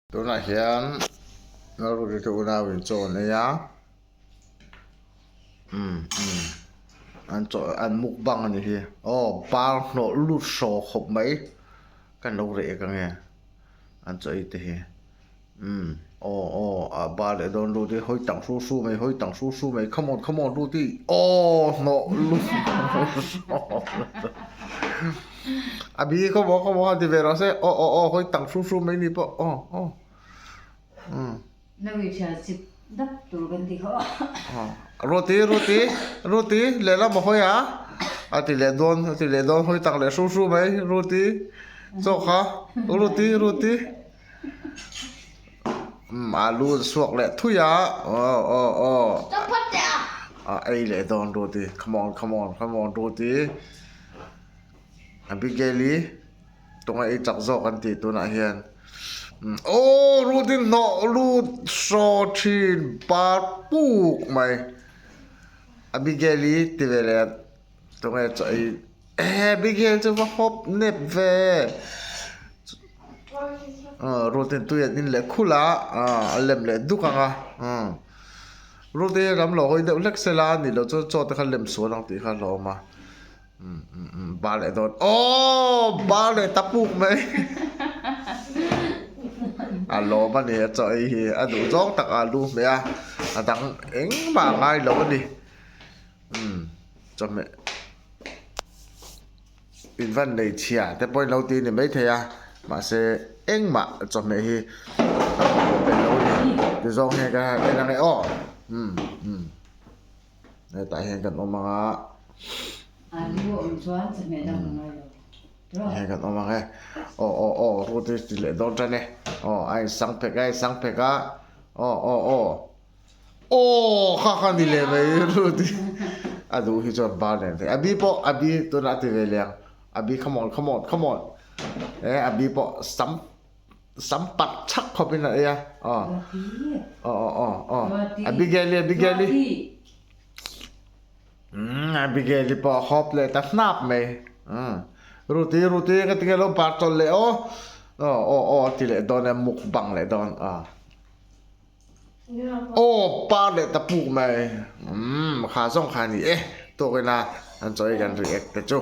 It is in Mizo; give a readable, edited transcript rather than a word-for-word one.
Tunah hian Lalruti te unau in chaw an ei a umm umm an chaw an mukbang a ni hi aw bar hnawh lut hraw khawp mai ka lo reh ka nge an chaw ei te hi umm aw aw a bar leh dawn Ruti hawi tang hru hru mai hawi tang hru hru mai come on come on Ruti aw hnawh lut hraw. A bi khaw maw khaw maw han ti ve rawh se aw aw aw hawi tak hru hru mai ni pawh aw aw umm. Nawi thian chip dap tur kan ti kha aw. Ruti Ruti Ruti lehlam a hawi a a ti leh dawn a ti leh dawn hawi tak leh hru hru mai Ruti chaw kha Ruti Ruti umm alu an suak leh thui a aw aw aw a ei leh dawn Ruti come on come on come on Ruti. Abigail-i tunga ei chak zawk an tih tunah hian aw rut in hnawh lut hraw thin par puk mai Abigail-i ti ve leh a tunge chaw ei eh Abigail chu va hawp nep ve aw rut in tui an in leh khulh a a lem leh duk ang a rut hi lam lo hawi deuh hlek sela a nih loh chuan chaw te kha lem sual ang tih kha a hlauhawm a. Bar leh dawn aww bar leh ta puk mai a lawm a ni a chaw ei hi a duh zawng tak a lu hmeh a a dang engmah a ngai lo a ni umm chawhmeh in van nei chhia te pawh in lo ti a ni maithei a mahse engmah chawhmeh hi a hmuh lo a ni ti zawng hian ka en ang e aw umm umm. Hetah hian kan awm ang a. Alu a awm chuan chawhmeh dang a ngai lo. Hian kan awm ang e. Aw aw aw rut hi ti leh dawn tan e. Aw a insang phek a insang phek a. Aw aw aw. Aw kha kha ni leh mai rut hi. A duh hi chuan bar nen thei. Abi pawh abi tunah a ti ve leh ang. Abi come on come on come on. E abi pawh sam Sam pat chhak khawp in a ei a aw aw aw aw Abigail-i Abigail-i umm Abigail-i pawh a hawp leh ta hnap mai umm Ruti Ruti ka ti nge lo bar chawlh leh aw aw aw aw a ti leh dawn e mukbang leh dawn aw aw par leh ta puk mai umm kha zawng kha a ni e tawk ina an chaw ei kan react te chu.